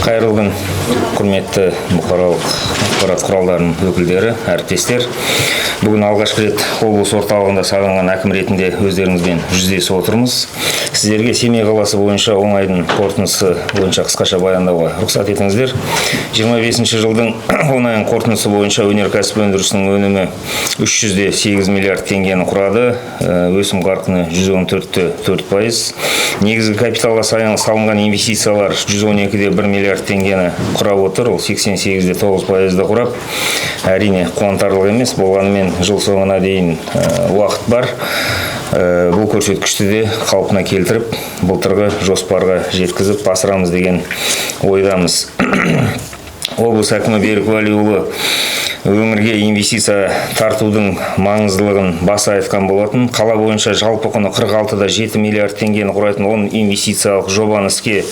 Қайырлы күн, құрметті бұқаралық ақпарат құралдарының өкілдері, әріптестер! Бүгін алғашқы рет облыс орталығында сайланған әкім ретінде өздеріңізбен жүздесіп отырмыз. Сіздерге Семей қаласы бойынша 10 айдың қорытындысы бойынша қысқаша баяндауға рұқсат етіңіздер. 25 жылдың 10 айының қорытындысы бойынша өнеркәсіп өндірісінің өнімі 308 миллиард теңгені құрады. Өсім қарқыны 114,4%. Негізгі капиталға салынған инвестициялар 112,1 миллиард теңгені құрап отыр. Ол 88,9%-ды құрап, әрине, қуантарлық емес. Болғанымен жыл соңына дейін уақыт бар. Бұл көрсеткішті де қалпына келтіріп, былтырғы жоспарға жеткізіп, асырамыз деген ойдамыз. Облыс әкімі Берік Уәлиұлы өңірге инвестиция тартудың маңыздылығын баса айтқан болатын. Қала бойынша жалпы құны 46,7 миллиард теңгені құрайтын 10 инвестициялық жобаны іске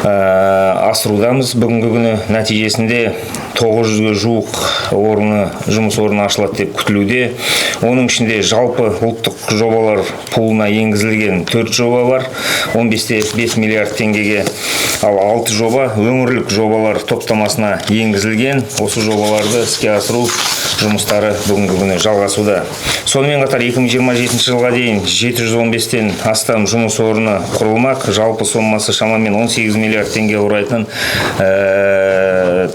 асырудамыз бүгінгі күні. Нәтижесінде 900-ге жуық жұмыс орны ашылады деп күтілуде. Оның ішінде жалпы ұлттық жобалар пулына енгізілген төрт жоба бар, 15,5 миллиард теңгеге. Ал алты жоба өңірлік жобалар топтамасына енгізілген. Осы жобаларды іске асыру жұмыстары бүгінгі күні жалғасуда. Сонымен қатар 2027 жылға дейін 715-тен астам жұмыс орны құрылмақ. Жалпы сомасы шамамен 18 миллиард теңге құрайтын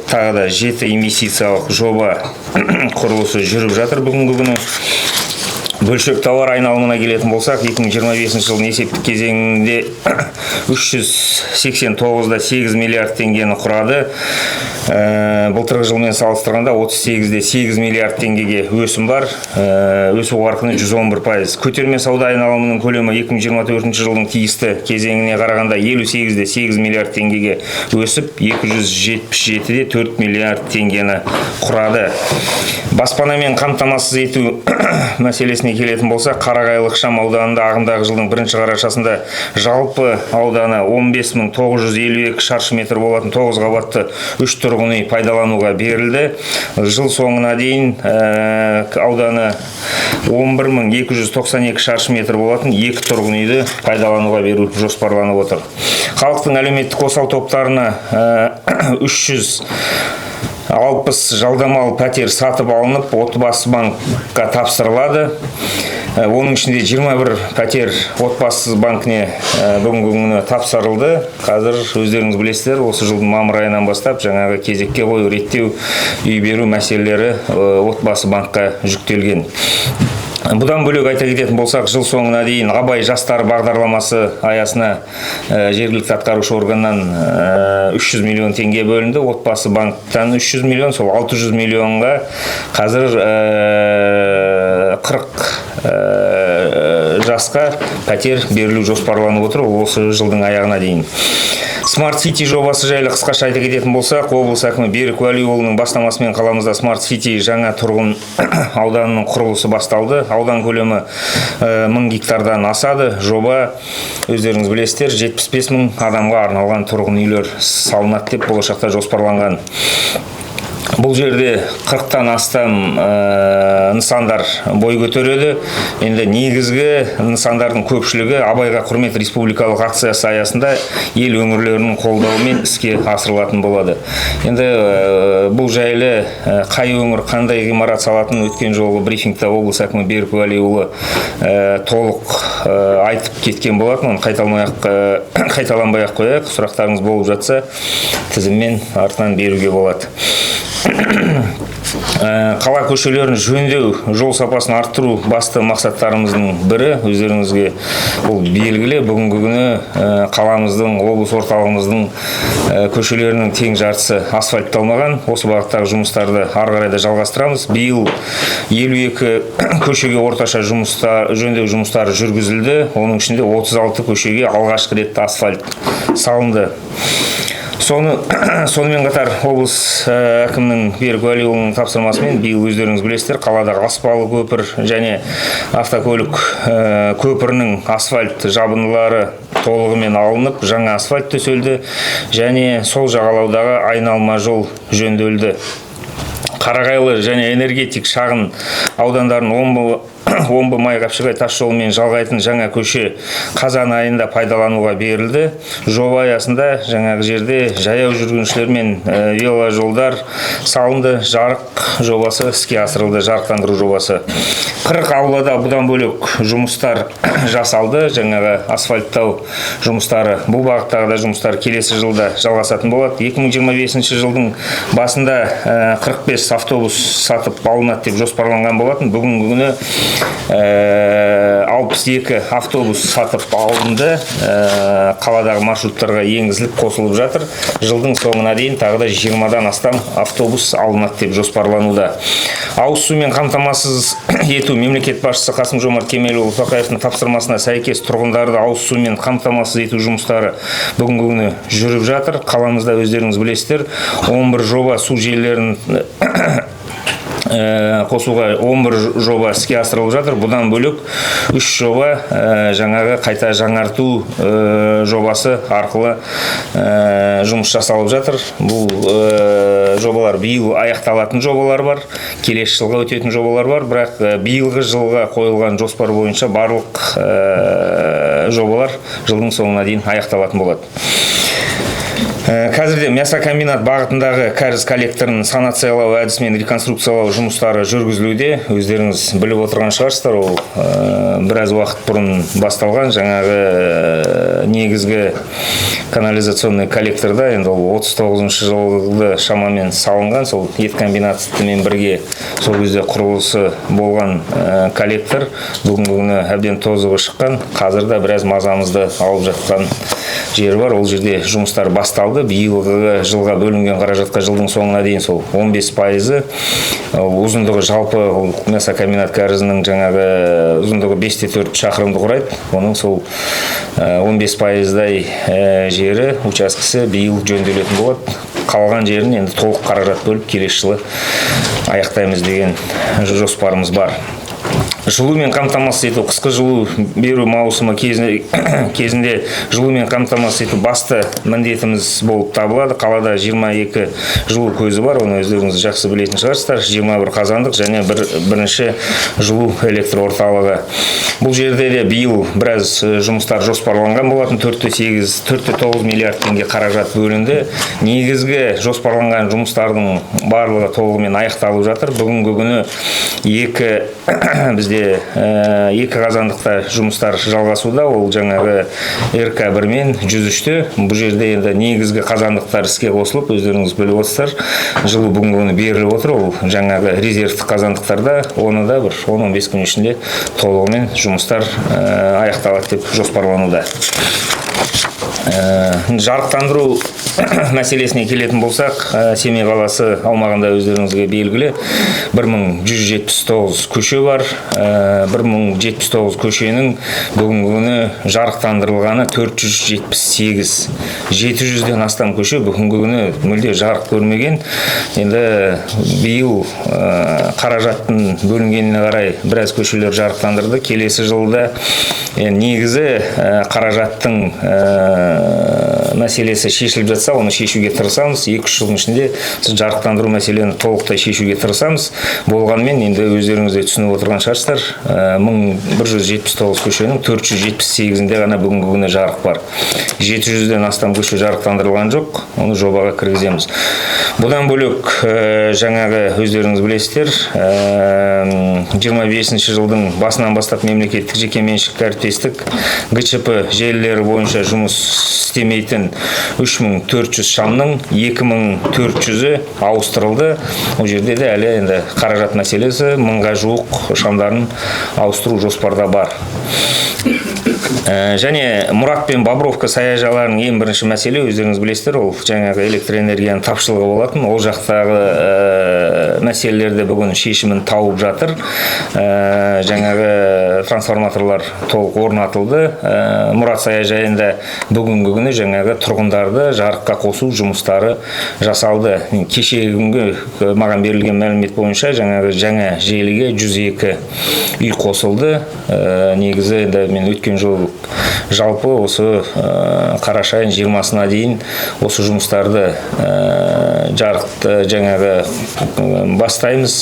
тағы да жеті инвестициялық жоба құрылысы жүріп жатыр бүгінгі күні. Бөлшек тауар айналымына келетін болсақ, 2025 жылдың есептік кезеңінде 389,8 миллиард теңгені құрады. Былтырғы жылмен салыстырғанда 38,8 миллиард теңгеге өсім бар. Өсу қарқыны 111%. Көтерме сауда айналымының көлемі 2024 жылдың тиісті кезеңіне қарағанда 58,8 миллиард теңгеге өсіп, 277,4 миллиард теңгені құрады. Баспанамен қамтамасыз ету мәселесіне келетін болсақ, Қарағайлы ықшам ауданында ағымдағы жылдың бірінші қарашасында жалпы ауданы 15 952 шаршы метр болатын 9 қабатты үш тұрғын үй пайдалануға берілді. Жыл соңына дейін ауданы 11 292 шаршы метр болатын екі тұрғын үйді пайдалануға беру жоспарланып отыр. Халықтың әлеуметтік осал топтарына 360 жалдамалы пәтер сатып алынып, Отбасы банкқа тапсырылады. Оның ішінде 21 пәтер Отбасы банкіне бүгінгі күні тапсырылды. Қазір өздеріңіз білесіздер, осы жылдың мамыр айынан бастап жаңағы кезекке қою, реттеу, үй беру мәселелері Отбасы банкқа жүктелген. Бұдан бөлек айта кететін болсақ, жыл соңына дейін «Абай жастары» бағдарламасы аясына жергілікті атқарушы органнан 300 миллион теңге бөлінді. Отбасы банктан 300 миллион, сол 600 миллионға қазір 40 жасқа пәтер берілу жоспарланып отыр, ол осы жылдың аяғына дейін. Смарт Сити жобасы жайлы қысқаша айта кететін болсақ, облыс әкімі Берік Уәлиұлының бастамасымен қаламызда Смарт Сити жаңа тұрғын ауданының құрылысы басталды. Аудан көлемі 1000 гектардан асады. Жоба, өздеріңіз білесіздер, 75 мың адамға арналған тұрғын үйлер салынады деп болашақта жоспарланған. Бұл жерде 40-тан астам нысандар бой көтереді. Енді негізгі нысандардың көпшілігі «Абайға құрмет» республикалық акциясы аясында ел өңірлерінің қолдауымен іске асырылатын болады. Енді бұл жайлы қай өңір қандай ғимарат салатынын өткен жолғы брифингте облыс әкімі Берік Уәлиұлы толық айтып кеткен болатын. Оны қайталанбай ақ қояйық. Сұрақтарыңыз болып жатса, тізіммен артынан беруге болады. Қала көшелерін жөндеу, жол сапасын арттыру басты мақсаттарымыздың бірі. Өздеріңізге бұл белгілі. Бүгінгі күні қаламыздың, облыс орталығымыздың көшелерінің тең жартысы асфальтталмаған. Осы бағыттағы жұмыстарды ары қарай да жалғастырамыз. Биыл 52 көшеге орташа жұмыстар, жөндеу жұмыстары жүргізілді. Оның ішінде 36 көшеге алғашқы рет асфальт салынды. Сонымен қатар облыс әкімінің Берік Уәлиұлының тапсырмасымен биыл, өздеріңіз білесіздер, қаладағы аспалы көпір және автокөлік көпірінің асфальт жабындылары толығымен алынып, жаңа асфальт төселді және сол жағалаудағы айналма жол жөнделді. Қарағайлы және Энергетик шағын аудандарын Омбы Майқапшағай тас жолымен жалғайтын жаңа көше қазан айында пайдалануға берілді. Жоба аясында жаңағы жерде жаяу жүргіншілер мен веложолдар салынды, жарық жобасы іске асырылды, жарықтандыру жобасы. 40 аулада бұдан бөлек жұмыстар жасалды, жаңағы асфальттау жұмыстары. Бұл бағыттағы да жұмыстар келесі жылда жалғасатын болады. 2025 жылдың басында 45 автобус сатып алынады деп жоспарланған болатын. Бүгінгі күні 62 автобус сатып алынды. Қаладағы маршруттарға енгізіліп, қосылып жатыр. Жылдың соңына дейін тағы да 20-дан астам автобус алынады деп жоспарлануда. Ауыз сумен қамтамасыз ету. Мемлекет басшысы Қасым Жомарт Кемелұлы Тоқаевтың тапсырмасына сәйкес, тұрғындарды ауыз сумен қамтамасыз ету жұмыстары бүгінгі күні жүріп жатыр. Қаламызда, өздеріңіз білесіздер, 11 жоба, су желілерін қосуға 11 жоба іске асырылып жатыр. Бұдан бөлек үш жоба жаңағы қайта жаңарту жобасы арқылы жұмыс жасалып жатыр. Бұл жобалар биыл аяқталатын жобалар бар, келесі жылға өтетін жобалар бар, бірақ биылғы жылға қойылған жоспар бойынша барлық жобалар жылдың соңына дейін аяқталатын болады. Қазірде мясокомбинат бағытындағы кәріз коллекторын санациялау әдісімен реконструкциялау жұмыстары жүргізілуде. Өздеріңіз біліп отырған шығарсыздар, ол біраз уақыт бұрын басталған. Жаңағы негізгі канализационный коллекторда енді ол 39 жылғы шамамен салынған, сол ет комбинатымен бірге сол кезде құрылысы болған коллектор бүгінгі күні әбден тозығы шыққан. Қазір де біраз мазамызды алып жатқан жері бар. Ол жерде жұмыстар басталды. Биылғы жылға бөлінген қаражатқа жылдың соңына дейін сол 15%-ы ұзындығы, жалпы ол мясокомбинат кәрізінің жаңағы ұзындығы 5,4 шақырымды құрайды. Оның сол 15%-дай жері, учаскесі биыл жөнделетін болады. Қалған жерін енді толық қаражат бөліп, келесі жылы аяқтаймыз деген жоспарымыз бар. Жылумен қамтамасыз ету. Қысқы жылу беру маусымы кезінде жылумен қамтамасыз ету басты міндетіміз болып табылады. Қалада 22 жылу көзі бар, оны өздеріңіз жақсы білетін шығарсыздар: 21 қазандық және бірінші жылу электр орталығы. Бұл жерде де биыл біраз жұмыстар жоспарланған болатын. 4,8, 4,9 миллиард теңге қаражат бөлінді. Негізгі жоспарланған жұмыстардың барлығы толығымен аяқталып жатыр. Бүгінгі күні екі бізде екі қазандықта жұмыстар жалғасуда. Ол жаңағы РК 1 мен 103-те. Бұл жерде енді негізгі қазандықтар іске қосылып, өздеріңіз біліп отырсыздар, жылу бүгінгі күні беріліп отыр. Ол жаңағы резервтік қазандықтарда, оны да бір 10-15 күн ішінде толығымен жұмыстар аяқталады деп жоспарлануда. Жарықтандыру мәселесіне келетін болсақ, Семей қаласы аумағында, өздеріңізге белгілі, 1179 көше бар. 1079 көшенің бүгінгі күні жарықтандырылғаны 478. 700-ден астам көше бүгінгі күні мүлде жарық көрмеген. Енді биыл қаражаттың бөлінгеніне қарай біраз көшелер жарықтандырды. Келесі жылда негізі қаражаттың мәселесі шешіліп жатса, оны шешуге тырысамыз. 2-3 жылдың ішінде жарықтандыру мәселені толықтай шешуге тырысамыз. Болғанымен енді өздеріңіз де түсініп отырған шығарсыздар, 1179 көшенің 478-інде ғана бүгінгі күні жарық бар. 700-ден астам көше жарықтандырылған жоқ, оны жобаға кіргіземіз. Бұдан бөлек жаңағы өздеріңіз білесіздер, 25 жылдың басынан бастап мемлекеттік жекеменшік әріптестік ГЧП желілері бойынша жұмыс істемейтін 3400 шамның 2400-і ауыстырылды. Ол жерде де әлі енді қаражат мәселесі, 1000-ға жуық шамдарын ауыстыру жоспарда бар. Және Мұрат пен Бобровка саяжайларының ең бірінші мәселе, өздеріңіз білесіздер, ол жаңағы электр энергияның тапшылығы болатын. Ол жақтағы мәселелер де бүгін шешімін тауып жатыр. Жаңағы трансформаторлар толық орнатылды. Мұрат саяжайында бүгінгі күні жаңағы тұрғындарды жарыққа қосу жұмыстары жасалды. Кешегі күнгі маған берілген мәлімет бойынша, жаңағы жаңа желіге 102 үй қосылды. Негізі енді мен өткен жолы жыл жалпы осы қараша айының 20-сына дейін осы жұмыстарды жарықты жаңағы бастаймыз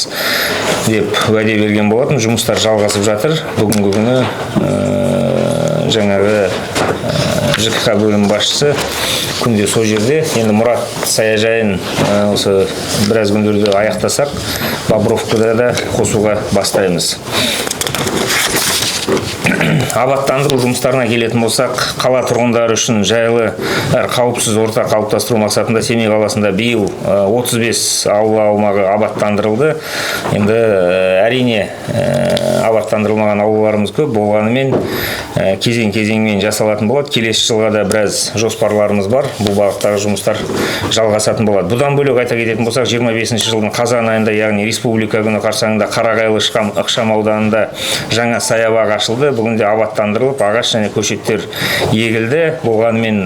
деп уәде берген болатын. Жұмыстар жалғасып жатыр. Бүгінгі күні жаңағы ЖКХ бөлім басшысы күнде сол жерде. Енді Мұрат саяжайын осы біраз күндерде аяқтасақ, Бобровкада да қосуға бастаймыз. Абаттандыру жұмыстарына келетін болсақ, қала тұрғындары үшін жайлы әрі қауіпсіз орта қалыптастыру мақсатында Семей қаласында биыл 35 аула аумағы абаттандырылды. Енді әрине, абаттандырылмаған аулаларымыз көп болғанымен, кезең-кезеңмен жасалатын болады. Келесі жылға да біраз жоспарларымыз бар. Бұл бағыттағы жұмыстар жалғасатын болады. Бұдан бөлек айта кететін болсақ, 25 жылдың қазан айында, яғни Республика күні қарсаңында Қарағайлы ықшам ауданында жаңа саябақ ашылды. Бүгінде абаттандырылып, ағаш және көшеттер егілді. Болғанымен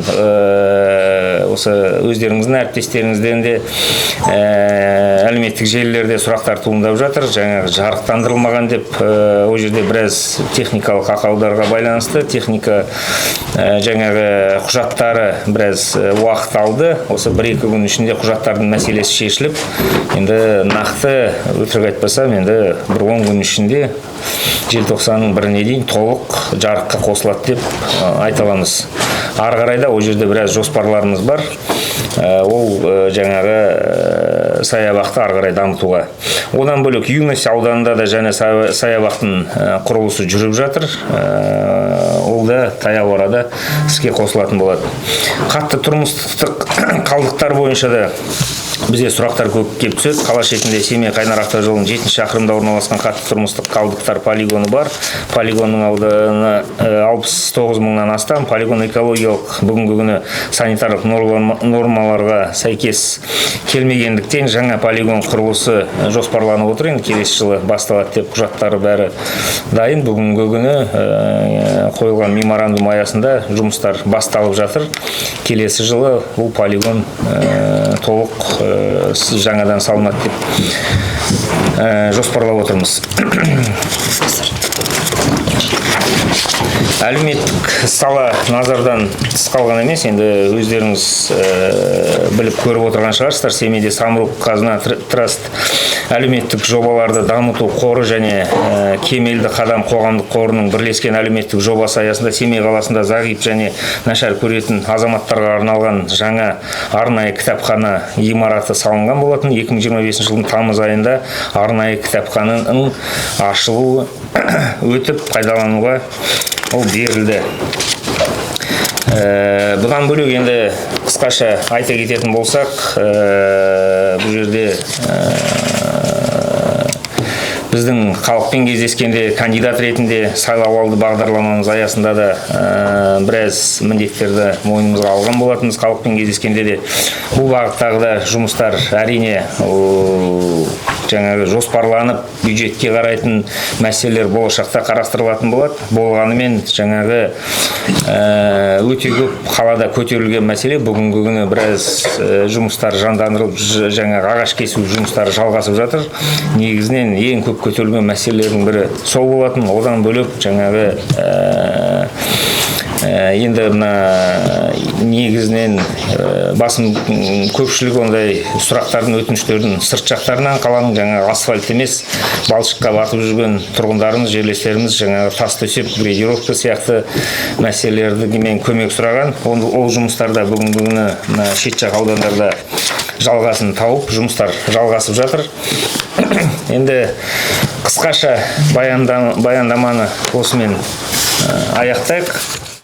осы өздеріңіздің әріптестеріңізден де әлеуметтік желілерде сұрақтар туындап жатыр. Жаңағы жарықтандырылмаған деп, ол жерде біраз техникалық ақауларға байланысты техника жаңағы құжаттары біраз уақыт алды. Осы 1-2 күн ішінде құжаттардың мәселесі шешіліп, енді нақты өтірік айтпасам, енді бір 10 күн ішінде, желтоқсанның 1-іне дейін толық жарыққа қосылады деп айта аламыз. Ары қарай да ол жерде біраз жоспарларымыз бар. Ол жаңағы саябақты ары қарай дамытуға. Одан бөлек Юность ауданында да және саябақтың құрылысы жүріп жатыр. Ол да таяу арада іске қосылатын болады. Қатты тұрмыстық қалдықтар бойынша да бізге сұрақтар көп келіп түседі. Қала шетінде Семей Қайнар автожолының 7 шақырымда орналасқан қатты тұрмыстық қалдықтар полигоны бар. Полигонның ауданы 69 мыңнан астам. Полигон экологиялық, бүгінгі күні санитарлық нормаларға сәйкес келмегендіктен, жаңа полигон құрылысы жоспарланып отыр. Енді келесі жылы басталады деп, құжаттары бәрі дайын. Бүгінгі күні қойылған меморандум аясында жұмыстар басталып жатыр. Келесі жылы бұл полигон толық жаңадан салынады деп жоспарлап отырмыз. Әлеуметтік сала назардан тыс қалған емес. Енді өздеріңіз біліп, көріп отырған шығарсыздар, Семейде Самұрық Қазына Траст әлеуметтік жобаларды дамыту қоры және Кемелді қадам қоғамдық қорының бірлескен әлеуметтік жобасы аясында Семей қаласында зағип және нашар көретін азаматтарға арналған жаңа арнайы кітапхана ғимараты салынған болатын. 2025 жылдың тамыз айында арнайы кітапхананың ашылуы өтіп, пайдалануға ол берілді. Бұдан бөлек енді қысқаша айта кететін болсақ, бұл жерде біздің халықпен кездескенде кандидат ретінде сайлауалды бағдарламамыз аясында да біраз міндеттерді мойнымызға алған болатынбыз. Халықпен кездескенде де бұл бағыттағы да жұмыстар, әрине, ол жаңағы жоспарланып, бюджетке қарайтын мәселелер болашақта қарастырылатын болады. Болғанымен жаңағы өте көп қалада көтерілген мәселе, бүгінгі күні біраз жұмыстар жандандырылып, жаңағы ағаш кесу жұмыстары жалғасып жатыр. Негізінен ең көп көтерілген мәселелердің бірі сол болатын. Одан бөлек жаңағы енді мына негізінен басым көпшілік ондай сұрақтардың, өтініштердің сырт жақтарынан, қаланың жаңағы асфальт емес, балшыққа батып жүрген тұрғындарымыз, жерлестеріміз жаңағы тас төсеп, грейдировка сияқты мәселелермен көмек сұраған. Ол жұмыстар да бүгінгі күні мына шет жақ аудандарда жалғасын тауып, жұмыстар жалғасып жатыр. Енді қысқаша баяндаманы осымен аяқтайық.